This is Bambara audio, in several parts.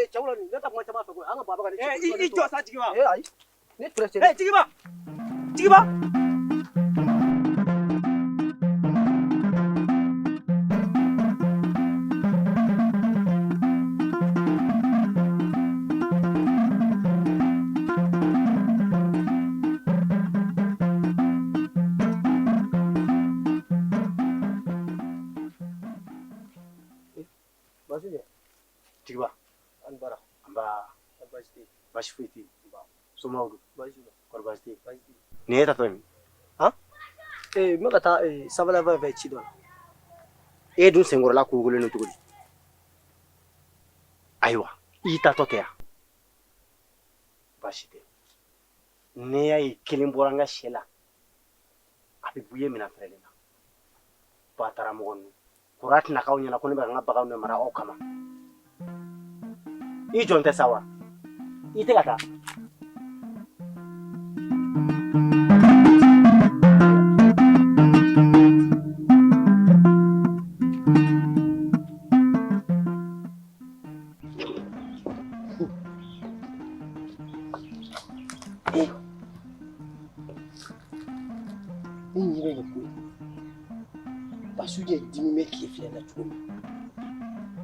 Ee cɛwula ne tɛ kuma caman fɛ koyi, an ka baba ka ne I jɔ sa Jigiba. Ee ayi, ne pressé. Ee Jigiba, Jigiba. Basi. Jigiba. An bara. Nba. Baasi tɛ yen. Baasi foyi tɛ yen. Somaw dun? Baasi tɛ. Kɔri baasi tɛ yen? Baasi tɛ yen. Nin ye e taatɔ ye min? Han? Ee n bɛ ka taa sanfɛla fan fɛ ci dɔ la. E dun senkɔrɔla kogolen don cogo di? Ayiwa, i taatɔ tɛ yan. Baasi tɛ. Ne y'a ye kelen bɔra n ka sɛ la, a bɛ bɔ i ye minɛn fɛrɛlen na. Batara mɔgɔ ninnu. Kura tɛna k'aw ɲɛna ko ne bɛ ka n ka baganw de mara aw kama. I jɔn tɛ sa wa? I tɛ ka taa. Ne ɲɛ bɛ nin ko in na. Basujɛ dimi bɛ tile fila na cogo min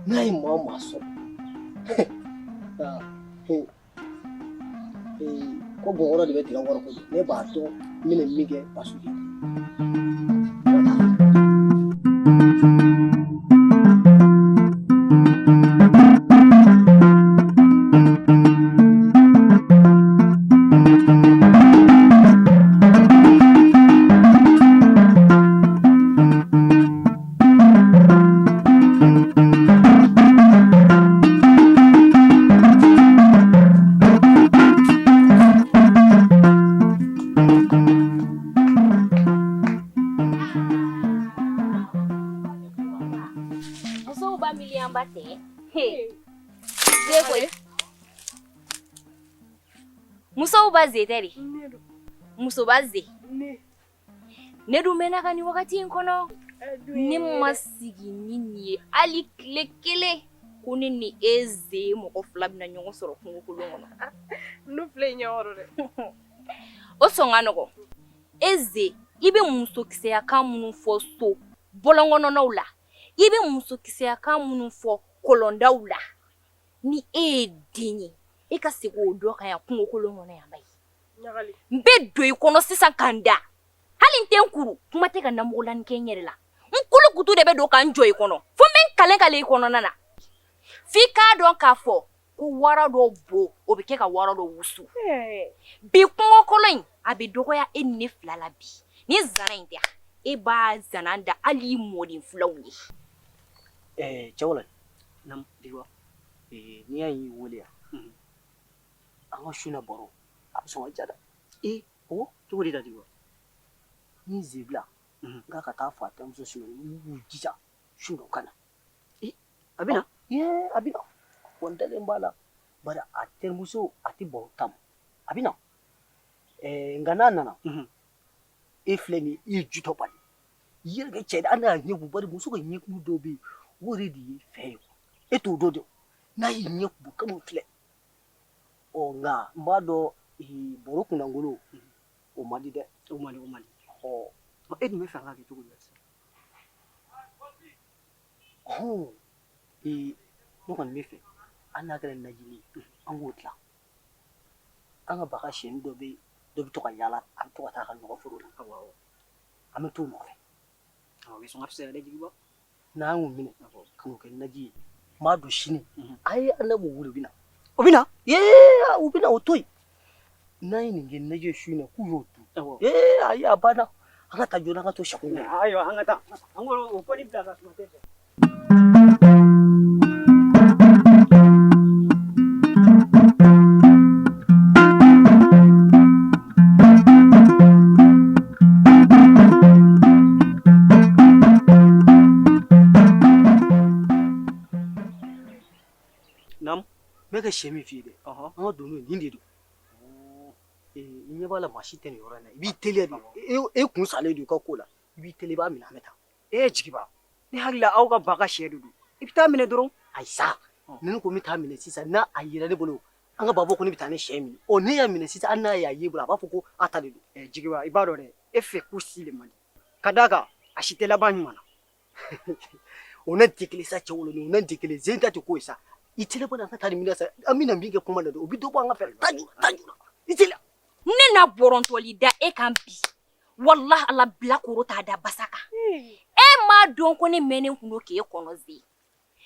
n'a ye maa o maa sɔrɔ, ko bɔnkɔrɔ de bɛ tigɛ kɔrɔ koyi, ne b'a dɔn n bɛna min kɛ Basujɛ. Musow ba miliyanba tɛ ze koyi, musow ba ze tɛ de, musoba ze. Ne dun mɛnna ka nin wagati in kɔnɔ, ne ma sigi ni nin ye hali tile kelen ko ne ni e ze mɔgɔ fila bɛna ɲɔgɔn sɔrɔ kungokolon kɔnɔ. N'u filɛ i ɲɛkɔrɔ dɛ. O sɔn ka nɔgɔ. E ze, i bɛ musokisɛyakan minnu fɔ so bɔlɔnkɔnɔnaw la, i bɛ musokisɛyakan minnu fɔ kɔlɔndaw la, ni e ye den ye, e ka segin o dɔ kan yan kungokolon kɔnɔ yan bayi. N bɛ don i kɔnɔ sisan ka n da, hali n tɛ n kuru, kuma tɛ ka namugulani kɛ n yɛrɛ la. N kulukutu de bɛ don ka n jɔ i kɔnɔ fo n bɛ n kalen kale i kɔnɔna na, f'i k'a dɔn k'a fɔ ko wara dɔ bo, o bɛ kɛ ka wara dɔ wusu. Bi kungokolon in a bɛ dɔgɔya e ni ne fila la bi. Ni zana in tɛ, e b'a zana da hali i mɔden filaw ye. Ɛɛ cɛwala, naamu Jigiba, n'i y'a y'i wele yan, an ka su na baro a bɛ sɔn ka diya dɛ. Ee o cogo di da Jigiba? N ye ze bila n k'a ka taa fɔ a terimuso Sumani n'u k'u jija su dɔ ka na. Ee a bɛ na? Ee a bɛ na, wa n dalen b'a la, bari a terimuso a tɛ ban o ta ma, a bɛ na. Nka n'a nana, e filɛ nin ye, i ye jutɔ bali i yɛrɛ kɛ cɛ de, hali n'a y'a ɲɛ bari muso ka ɲɛkumu dɔw bɛ yen, o yɛrɛ de ye fɛn ye, e t'o dɔn dɛ. N'a y'i ɲɛ kumu kan'o filɛ. Ɔ nka n b'a dɔn baro kunnangolo o man di dɛ. O man di, o man di. Ɔ e dun bɛ fɛ an k'a kɛ cogo di sisan? Ɔhɔn, ee ne kɔni bɛ fɛ hali n'a kɛra najini ye, an k'o dilan. An ka baga siyɛnni dɔ bɛ yen, dɔ bɛ to ka yaala, a bɛ to ka taa a ka nɔgɔ foro la. Awɔ, awɔ. An bɛ t'o nɔfɛ. Awɔ, o bɛ sɔn ka fisaya dɛ Jigiba. N'an y'o minɛ ka n'o kɛ naji ye, n b'a dɔn sini a ye an b'o wele, u bɛ na. O bɛ na? Ee u bɛ na, o to yen. N'an ye nin kɛ naji ye su in na k'u y'o dun. Awɔ. Ee ayi a banna. An ka taa joona, an ka t'o sako ɲini. Ayiwa an ka taa. An k'o kɔni bila ka suma tɛ fɛ. Naamu, n bɛ ka sɛ min f'i ye dɛ, an ka don n'o ye, nin de don. I ɲɛ b'a la maa si tɛ nin yɔrɔ in na, i b'i teliya de, e kun salen don i ka ko la, i b'i teliya i b'a minɛ, an bɛ taa. E Jigiba, ne hakili la aw ka ba ka sɛ de don, i bɛ taa minɛ dɔrɔn. Ayi sa, Ni ne ko n bɛ taa minɛ sisan, n'a a yera ne bolo, an ka babɔ ko ne bɛ taa ne sɛ minɛ. Ɔ, ne y'a minɛ sisan, hali n'a y'a ye bolo, a b'a fɔ ko a ta de don. Jigiba, i b'a dɔn dɛ, e fɛ ko si de man di. Ka d'a kan, a si tɛ laban ɲuman na. O na tɛ kelen sa, cɛ wolo o na tɛ kelen zen ta tɛ ko ye sa. I teliya bɔ, an ka taa nin minɛ sa. An bɛna min kɛ kuma la dɛ, o bɛ dɔ bɔ an ka fɛɛrɛ. Taa joona, taa joona, i teliya. Ne na bɔrɔntɔli da e kan bi, walahi Ala, bilakoro t'a da basa kan. E m'a dɔn ko ne mɛnnen kun don k'e kɔnɔ ze.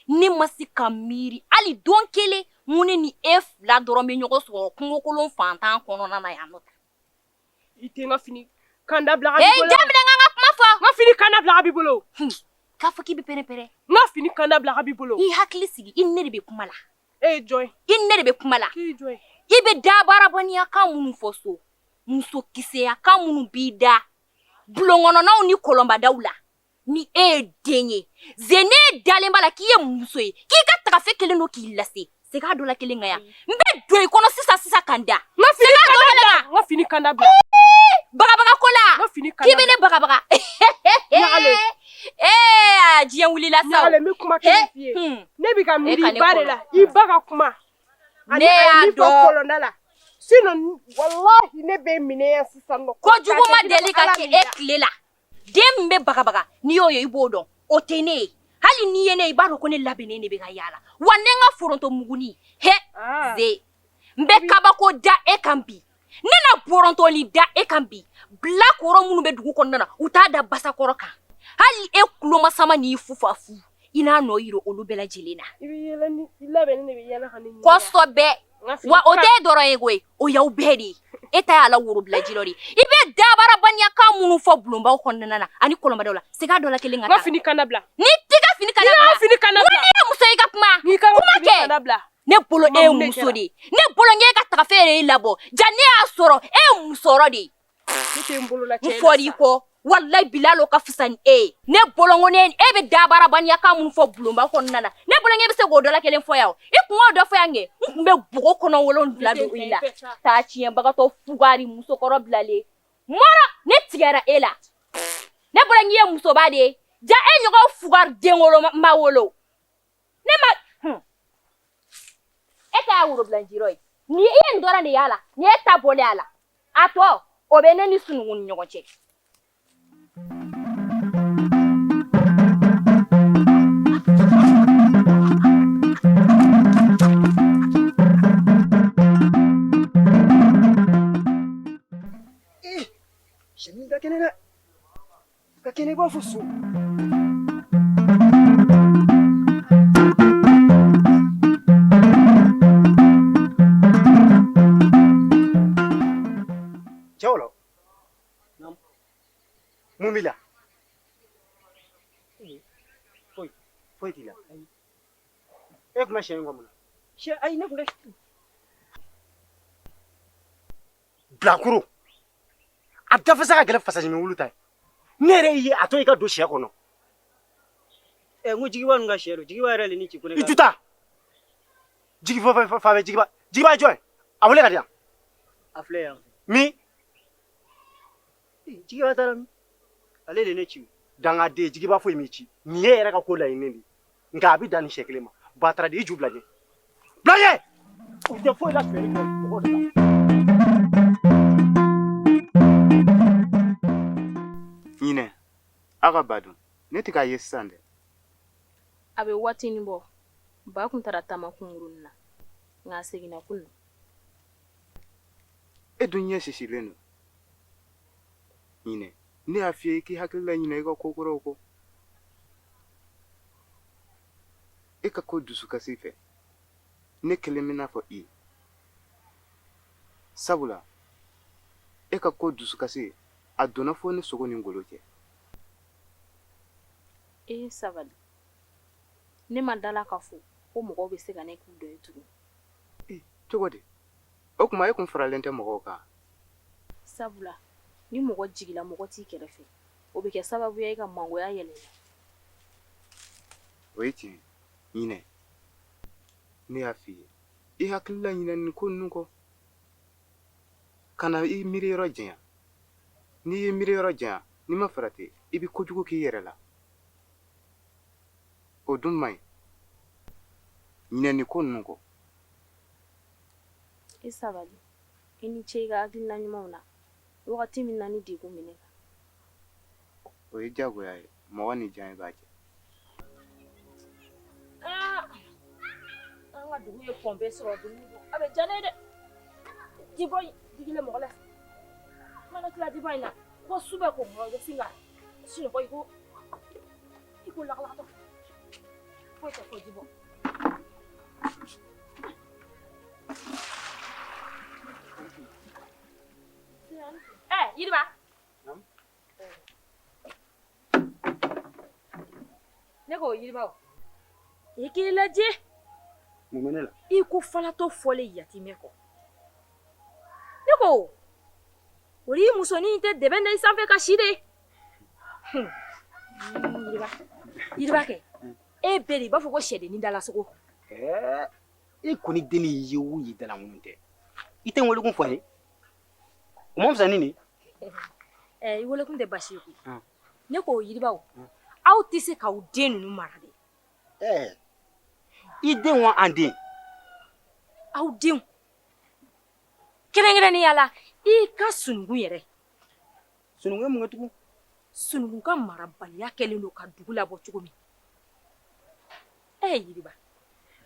Ne ma se ka miiri hali don kelen mun ne ni e fila dɔrɔn bɛ ɲɔgɔn sɔrɔ kungokolon fantan kɔnɔna na yan nɔ. I tɛ n ka fini kanda bila ka b'i bolo. Ee, jaminɛ n ka kuma fɔ. N ka fini kanda bila ka b'i bolo. K'a fɔ k'i bɛ pɛrɛn-pɛrɛn. N ka fini kanda bila ka b'i bolo. I hakili sigi, i ni ne de bɛ kuma la. E ye jɔn ye? I ni ne de bɛ kuma la. K'i ye jɔn ye? I bɛ dabarabaniyakan minnu fɔ so, musokisɛyakan minnu b'i da bulonkɔnɔnaw ni kɔlɔnbadaw la, ni e ye den ye, ze ne dalen b'a la k'i ye muso ye, k'i ka tagafe kelen don k'i lase. Segin a dɔ la kelen kan yan. N bɛ don i kɔnɔ sisan sisan ka n da. N ka fini kanda bila. N ka fini kanda bila. Bagabaga ko la. N ka fini kanda. K'i bɛ ne bagabaga. Ɲagale. Ee, diɲɛ wulila sa. Ɲagale, n bɛ kuma kelen f'i ye. Ne bɛ ka miiri i ba de la. I ba ka kuma. Ne y'a dɔn. Kɔlɔnda la. Sinon walahi ne bɛ minɛ yan sisan nɔ. Kojugu ma deli ka kɛ e tile la. Den min bɛ bagabaga, n'i y'o ye i b'o dɔn. O tɛ ne ye. Hali n'i ye ne ye, i b'a dɔn ko ne labɛnnen de bɛ ka yaala. Wa ne n ka foronto muguni, he, ze, n bɛ kabako da e kan bi. Ne na bɔrɔntɔli da e kan bi. Bilakoro minnu bɛ dugu kɔnɔna na, u t'a da basakɔrɔ kan. Hali e kulomasama n'i fufafu, i n'a nɔ yira olu bɛɛ lajɛlen na. I bɛ yɛlɛ ni i labɛnnen de bɛ yɛlɛ ka ne ɲininka. Kosɛbɛ. Wa o tɛ e dɔrɔn ye koyi, o y'aw bɛɛ de ye. E ta y'a la worobilajilɔ de ye. I bɛ dabarabaniyakan minnu fɔ bulonbaw kɔnɔna na ani kɔlɔnbadaw la, segin a dɔ la kelen ka taa. N ka fini kanda bila. N'i t'i ka fini kanda bila. N'i ka fini kanda bila. N'i ye muso ye i ka kuma. N'i ka kuma fini kanda bila. Ne bolo e ye muso de ye. Ne bolo n k'e ka tagafe yɛrɛ y'i labɔ. Ja ne y'a sɔrɔ e ye musɔrɔ de ye. Ne tɛ n bolo la cɛ N fɔr'i kɔ. Walayi Bilalo ka fisa ni e ye. Ne bolo n ko ne e bɛ dabarabaniyakan minnu fɔ bulonba kɔnɔna na, ne bolo n k'e bɛ se k'o dɔ la kelen fɔ yan o. I kun k'o dɔ fɔ yan kɛ, n kun bɛ bogo kɔnɔ 7 don i la. Taa tiɲɛbagatɔ fugari musokɔrɔ bilalen. Mɔrɔ, ne tigɛra e la. Ne bolo n k'i ye musoba de ye. Ja e ɲɔgɔn fugari den wolo ma wolo. Ne ma e ta y'a worobilanjirɔ ye. Ni i ye nin dɔrɔn de y'a la, ni e ta bɔlen a la, a tɔ o bɛ ne ni sununkun ni ɲɔgɔn cɛ. Sɛnin ka kɛnɛ dɛ. Ka kɛnɛ i b'a fɔ so. Cɛwɔlɔ, mun b'i la? Foyi, foyi t'i la. E tun bɛ sɛ in kɔ mun na? Sɛ, ayi, ne tun bɛ. Bilakoro, a dafasa ka gɛlɛn fasajimi wulu ta ye. Ne yɛrɛ y'i ye a to i ka don sɛ kɔnɔ. N ko Jigiba ninnu ka sɛ don. Jigiba yɛrɛ le ni ci ko ne ka. I tuta. Jigi fa fa bɛ Jigiba. Jigiba ye jɔn ye? A wele ka di yan. A filɛ yan. Min? Jigiba taara min? Ale de ne ci. Dangaden, Jigiba foyi m'i ci. Nin ye yɛrɛ ka ko laɲini de ye. Nka a bɛ dan nin sɛ kelen ma. Batara de, i ju bila ɲɛ. Bila ɲɛ! U tɛ foyi la sonyɛli kɔ mɔgɔw de la. Ɲinɛ, aw ka ba dun, ne tɛ k'a ye sisan dɛ. A bɛ waatinin bɔ, ba kun taara taama kunkurunin na, nka a seginna kunun. E dun ɲɛ sisilen don. Ɲinɛ, ne y'a f'i ye k'i hakili la ɲinɛ i ka ko kɔrɔw kɔ. E ka ko dusukasi fɛ, ne kelen bɛna fɔ i ye. Sabula, e ka ko dusukasi, a donna fo ne sogo ni ngolo cɛ. E sabali. Ne ma dala k'a fɔ ko mɔgɔw bɛ se ka ne k'u dɔ ye tugun. E, cogo di? O tuma e kun faralen tɛ mɔgɔw kan? Sabula, ni mɔgɔ jigila mɔgɔ t'i kɛrɛfɛ, o bɛ kɛ sababu ye ka mangoya yɛlɛ. O ye tiɲɛ ye. Ɲinɛ, ne y'a f'i ye, i hakili la ɲinɛ nin ko ninnu kɔ. Kana i miiri yɔrɔ janya. N'i y'i miiri yɔrɔ janya, n'i ma farati, i bɛ kojugu k'i yɛrɛ la. O dun man ɲi. Ɲinɛ nin ko ninnu kɔ. I sabali. I ni ce i ka hakilina ɲumanw na. Wagati min na ni degun bɛ ne kan. O ye diyagoya ye. Mɔgɔ ni diyaɲɛ b'a jɛ. An ka dugu ye pɔnpe sɔrɔ dugu a bɛ diya ne ye dɛ. Jibɔ in digilen mɔgɔ la. N mana tila jibɔ in na, ko su bɛ ko mɔgɔ bɛ sin ka sunɔgɔ i ko lagalagatɔ. Foyi tɛ fɔ jibɔ. Yiriba. Ne ko Yiriba, i k'i lajɛ. Mun bɛ ne la? I ko falatɔ fɔlen yatimɛ kɔ. Ne ko o y'i musonin tɛ dɛbɛn da i sanfɛ ka si de. Yiriba, Yiriba kɛ e bɛɛ de i b'a fɔ ko sɛdennin dalasogo. E kɔni den ye o ye dalankolon tɛ. I tɛ n welekun fɔ n ye. O ma fisa ni nin? I welekun tɛ baasi ye koyi. Ne ko Yiriba, aw tɛ se k'aw den ninnu mara de. I den wa an den? Aw denw. Kɛrɛnkɛrɛnnenya la i ka sununkun yɛrɛ. Sununkun ye mun kɛ tugun? Sununkun ka marabaliya kɛlen don ka dugu labɔ cogo min. Yiriba,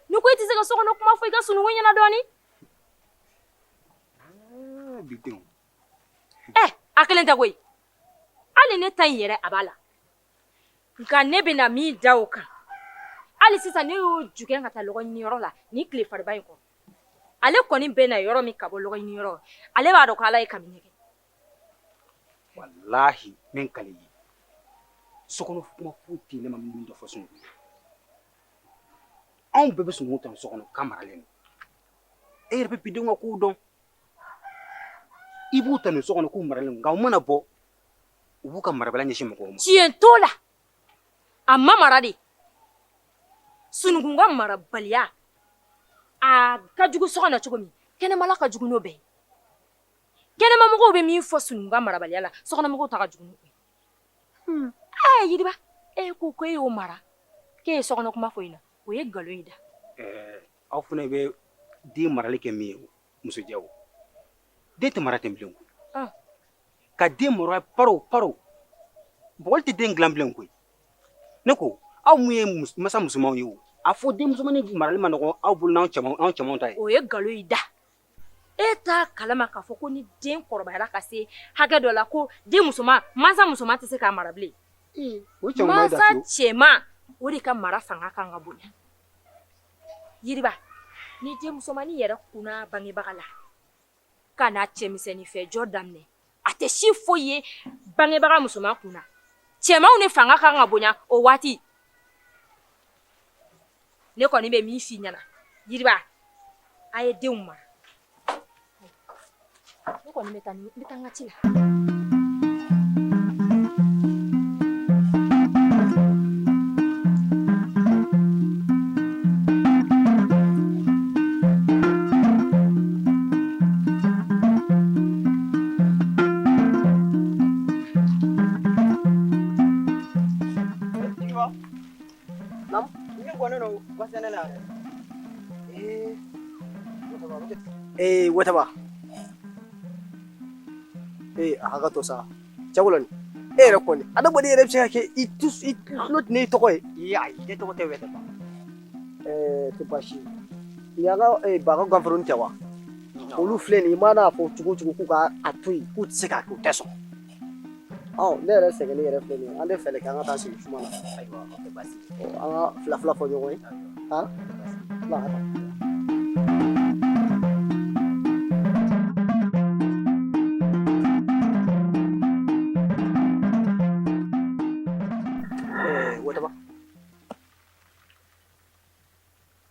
ne ko i tɛ se ka sokɔnɔ kuma fɔ i ka sununkun ɲɛna dɔɔnin? Bi denw. A kelen tɛ koyi. Hali ne ta in yɛrɛ a b'a la. Nka ne bɛna min da o kan. Hali sisan ne y'o jugɛn ka taa lɔgɔ ɲiniyɔrɔ la nin tile fariba in kɔnɔ. Ale kɔni bɛ na yɔrɔ min ka bɔ lɔgɔ ɲiniyɔrɔ, ale b'a dɔn ko Ala ye kami kɛ. Walahi min ka di ye. Sokɔnɔ kuma foyi tɛ ne ma min dɔ fɔ sununkun ye. Anw bɛɛ bɛ sununkun ta so kɔnɔ k'a maralen don. E yɛrɛ bɛ bidenw ka kow dɔn. I b'u ta nin so kɔnɔ k'u maralen don, nka u mana bɔ u b'u ka marabaliya ɲɛsin mɔgɔw ma. Tiɲɛ t'o la. A ma mara de. Sununkun ka marabaliya a ka jugu so kɔnɔ cogo min, kɛnɛmala ka jugu n'o bɛɛ ye. Kɛnɛmamɔgɔw bɛ min fɔ sununkun ka marabaliya la, sokɔnɔmɔgɔw ta ka jugu n'o ye. Yiriba, e ko ko e y'o mara, k'e ye sokɔnɔ kuma fɔ ɲɛna, o ye nkalon ye da. Aw fana bɛ den marali kɛ min ye, musojɛ o. Den tɛ mara ten bilen koyi. Ka den mara paro paro. Bɔgɔli tɛ den dilan bilen koyi. Ne ko aw mun ye masa musomanw ye o, a fɔ den musomannin marali ma nɔgɔn aw bolo n'anw cɛmanw ta ye. O ye nkalon ye da. E t'a kalama k'a fɔ ko ni den kɔrɔbayara ka se hakɛ dɔ la ko den musoman, mansa musoman tɛ se k'a mara bilen. Mansa cɛman o de ka mara fanga kan ka bonya. Yiriba, ni den musomannin yɛrɛ kunna bangebaga la ka na cɛmisɛnnin fɛ jɔ daminɛ, a tɛ si foyi ye bangebaga musoman kunna. Cɛmanw de fanga kan ka bonya o waati. Ne kɔni bɛ min f'i ɲɛna Yiriba, a ye denw mara. Ne kɔni bɛ taa n bɛ taa n ka ci la. Wetaba. A hakɛ to sa. Cɛwoloni, e yɛrɛ kɔni, adamaden yɛrɛ bɛ se ka kɛ i tulo tɛ ne tɔgɔ ye. Ayi, ne tɔgɔ tɛ Wetaba. Tɛ baasi ye. Nin y'an ka ba ka ganforonin tɛ wa? Olu filɛ nin ye, i mana fɔ cogo o cogo k'u ka a to yen, k'u tɛ se k'a kɛ, u tɛ sɔn. Ne yɛrɛ sɛgɛnnen yɛrɛ filɛ nin ye, an tɛ fɛɛrɛ kɛ an ka taa sigi suma na. Ayiwa, o tɛ baasi ye. An ka fila fila fɔ ɲɔgɔn ye. Han? Fila ka taa. Wetaba.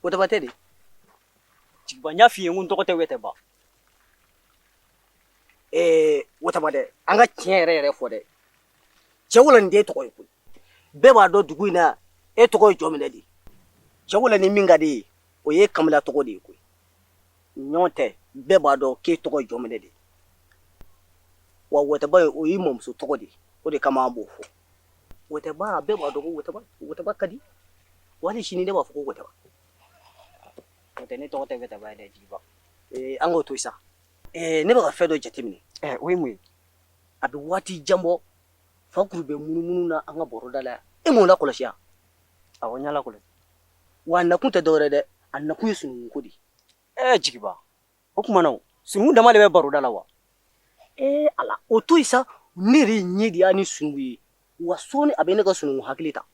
Wetaba tɛ de? Jigiba, n y'a f'i ye n ko n tɔgɔ tɛ Wetaba. Wetaba dɛ, an ka tiɲɛ yɛrɛ yɛrɛ fɔ dɛ. Cɛwoloni t'e tɔgɔ ye koyi. Bɛɛ b'a dɔn dugu in na e tɔgɔ ye Jɔnminɛ de ye. Cɛwoloni min ka di ye, o ye Kamila tɔgɔ de ye koyi. Ɲɔgɔn tɛ, bɛɛ b'a dɔn k'e tɔgɔ ye Jɔnminɛ de ye. Wa Wetaba o y'i mɔmuso tɔgɔ de ye, o de kama an b'o fɔ. Wetaba, bɛɛ b'a dɔn ko Wetaba, Wetaba ka di. Wa hali sini ne b'a fɔ ko Wetaba. O tɛ ne tɔgɔ tɛ Wɛtaba ye dɛ, Jigiba. An k'o to yen sa. Ne bɛ ka fɛn dɔ jateminɛ. O ye mun ye? A bɛ waati jan bɔ, Fakuru bɛ munumunu na an ka bɔrɔda la yan. E m'o lakɔlɔsi wa? Awɔ, n y'a lakɔlɔsi. Wa a nakun tɛ dɔwɛrɛ dɛ, a nakun ye sununkun ko de ye. Jigiba, o tuma na sununkun dama de bɛ baroda la wa? Ala, o to yen sa, ne yɛrɛ ɲɛ de y'a ni sununkun ye. Wa sɔɔni a bɛ ne ka sununkun hakili ta.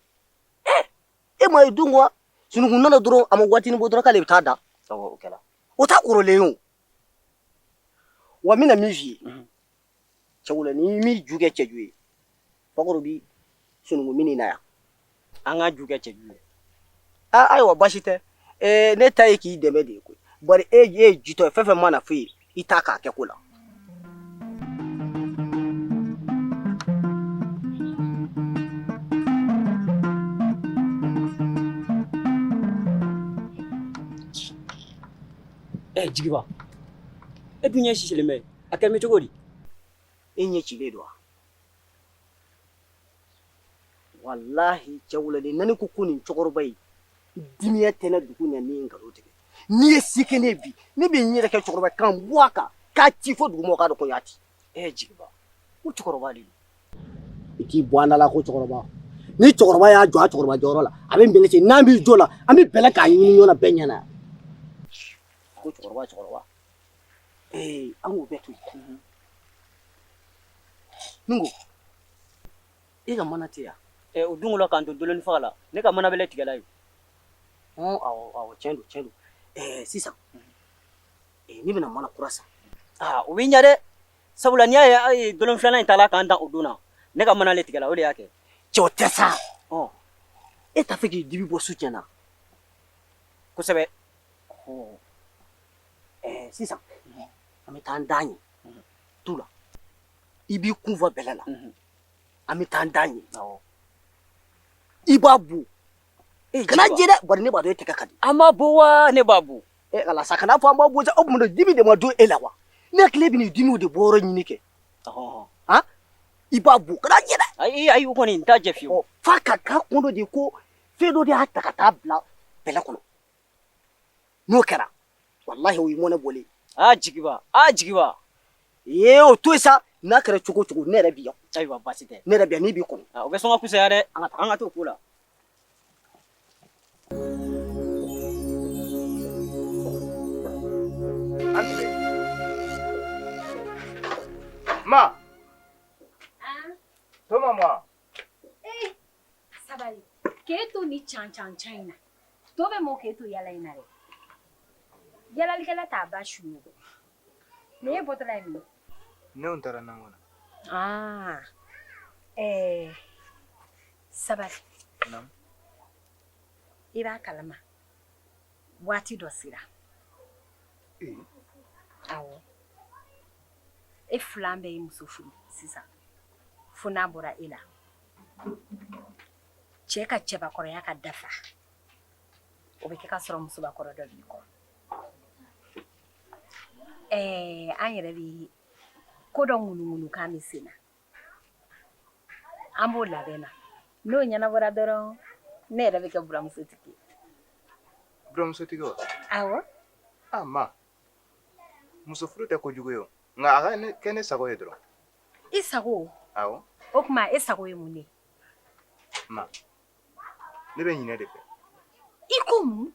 E m'a ye don wa? Sununkun nana dɔrɔn, a ma waatinin bɔ dɔrɔn k'ale bɛ taa da. Awɔ, o kɛra. O t'a kɔrɔlen ye o. Wa n bɛna min f'i ye. Cɛwula, n'i m'i ju kɛ cɛju ye, Fakɔrɔ bi sununkun min na yan. An ka ju kɛ cɛju ye. Ayiwa, baasi tɛ. Ne ta ye k'i dɛmɛ de ye koyi. Bari e ye jitɔ ye, fɛn fɛn mana f'i ye, i t'a k'a kɛ ko la. Jigiba, e dun ɲɛ sisilen bɛ, a kɛ bɛ cogo di? E ɲɛ cilen don wa? Walahi cɛwulalen, na ne ko nin cɛkɔrɔba in dimiya tɛ ne dugu na ne ye nkalon tigɛ. N'i ye se kɛ ne bi, ne bɛ n yɛrɛ kɛ cɛkɔrɔba kan bɔ a kan k'a ci fo dugumɔgɔw k'a dɔn ko n y'a ci. Jigiba, ko cɛkɔrɔba de don. I k'i bɔ an da la ko cɛkɔrɔba. Ni cɛkɔrɔba y'a jɔ a cɛkɔrɔba jɔyɔrɔ la, a bɛ bɛlɛ ci. N'an b'i jɔ la, an bɛ bɛlɛ k'a ɲini ɲɔgɔn na bɛɛ ɲɛna. Ko cɛkɔrɔba, cɛkɔrɔba. An k'o bɛɛ to yen. N ko, e ka mana tɛ yan? O dun la k'an to doloni faga la, ne ka mana bɛlɛ tigɛla yen. Awɔ, awɔ, tiɲɛ don, tiɲɛ don. Sisan, ne bɛna mana kura san. O bɛ ɲɛ dɛ. Sabula n'i y'a ye dolon filanan in taala k'an dan o don na, ne ka mana le tigɛla, o de y'a kɛ. Cɛ, o tɛ sa. E t'a fɛ k'i dibi bɔ su cɛ na? Kosɛbɛ. Sisan, an bɛ taa an da ɲɛ tu la. I b'i kun fa bɛlɛ la. An bɛ taa an da ɲɛ. I b'a bu. Kana jɛ dɛ, bari ne b'a dɔn e tɛgɛ ka di. An b'a bɔ wa, ne b'a bu. Ala sa, kana fɔ an b'a bɔ sa, o tuma dimi de ma don e la wa? Ne hakili bɛ nin dimiw de bɔ yɔrɔ ɲini kɛ. I b'a bu, kana jɛ dɛ. Ayi, o kɔni n t'a jɛ fiyewu. F'a ka k'a kun dɔ de ko fɛn dɔ de y'a ta ka taa bila bɛlɛ kɔnɔ. N'o kɛra, walahi o y'i mɔnɛ bɔlen. Jigiba, Jigiba. O to yen sa, n'a kɛra cogo o cogo, ne yɛrɛ bi yan. Ayiwa, baasi tɛ. Ne yɛrɛ bi yan, ne b'i kɔnɔ. O bɛ sɔn ka kusaya dɛ. An ka t'o ko la. Ma. To ma. Sabali. K'e to ni can can can in na. To bɛ mɔ k'e to yala in na dɛ. Yalalikɛla t'a ba su ye. Ne ye bɔtɔla ye min? Ne taara nakɔ na. Sabali. Naamu. I b'a kalama. Waati dɔ sera. Awɔ. E filan bɛɛ ye muso furu sisan. Fo n'a bɔra e la. Cɛ ka cɛbakɔrɔya ka dafa. O bɛ kɛ ka sɔrɔ musobakɔrɔ dɔ b'i kɔ. An yɛrɛ bɛ ko dɔ ŋunuŋunu kan bɛ sen na. An b'o labɛn na. N'o ɲɛnabɔra dɔrɔn, ne yɛrɛ bɛ kɛ buramusotigi ye. Buramusotigi wa? Awɔ. Ma. Muso furu tɛ kojugu ye o. Nka a ka kɛ ne sago ye dɔrɔn. I sago? Awɔ. O tuma e sago ye mun de ye? Ma, ne bɛ ɲinɛ de fɛ. I ko mun?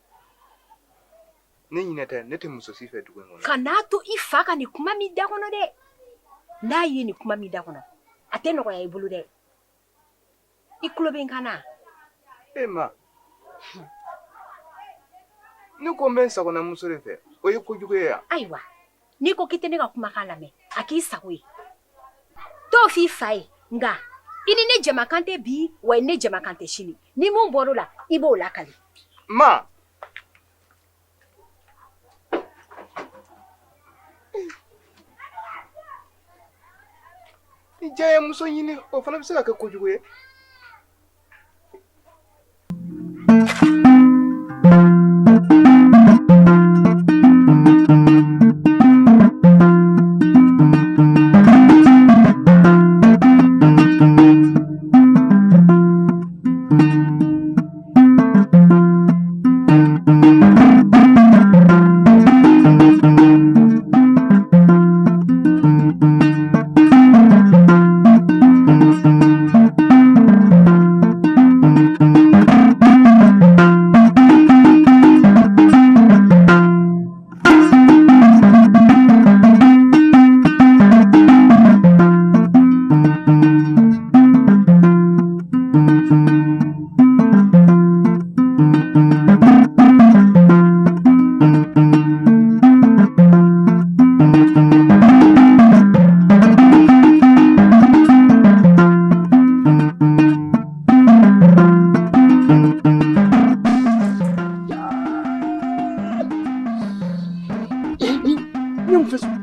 Ne ɲinɛ tɛ, ne tɛ muso si fɛ dugu in kɔnɔ. Kan'a to i fa ka nin kuma min da kɔnɔ dɛ. N'a ye nin kuma min da kɔnɔ, a tɛ nɔgɔya i bolo dɛ. I tulo bɛ n kan na? Ma, ne ko n bɛ n sagona muso de fɛ, o ye kojugu ye yan. Ayiwa, n'i ko k'i tɛ ne ka kumakan lamɛn, a k'i sago ye. T'o f'i fa ye, nka i ni ne jamakan tɛ bi, wa i ni ne jamakan tɛ sini. Ni mun bɔr'o la, i b'o lakali. Ma! Ni diya ye muso ɲini, o fana bɛ se ka kɛ kojugu ye. mun fɛn sɔrɔ.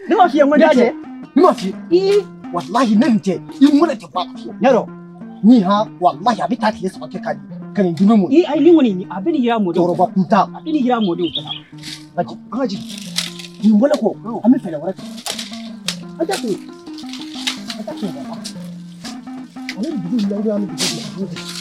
Ne m'a f'i ye n ko n t'a cɛ. Ne m'a f'i ye. Walahi ne nin tɛ i mɔnɛ tɛ bɔ a la fiyewu. Ɲɛ dɔn ni han walahi a bɛ taa tile 3 kɛ ka nin dimi mun. I ayi nin kɔni a bɛ nin yira mɔdenw. Cɛkɔrɔba kuntan. A bɛ nin yira mɔdenw bɛɛ la. An ka jigin. Nin bɔlen kɔ an bɛ fɛɛrɛ wɛrɛ tigɛ. An t'a to yen. An t'a to yen. An bɛ dugu in lawuli an bɛ dugu bila.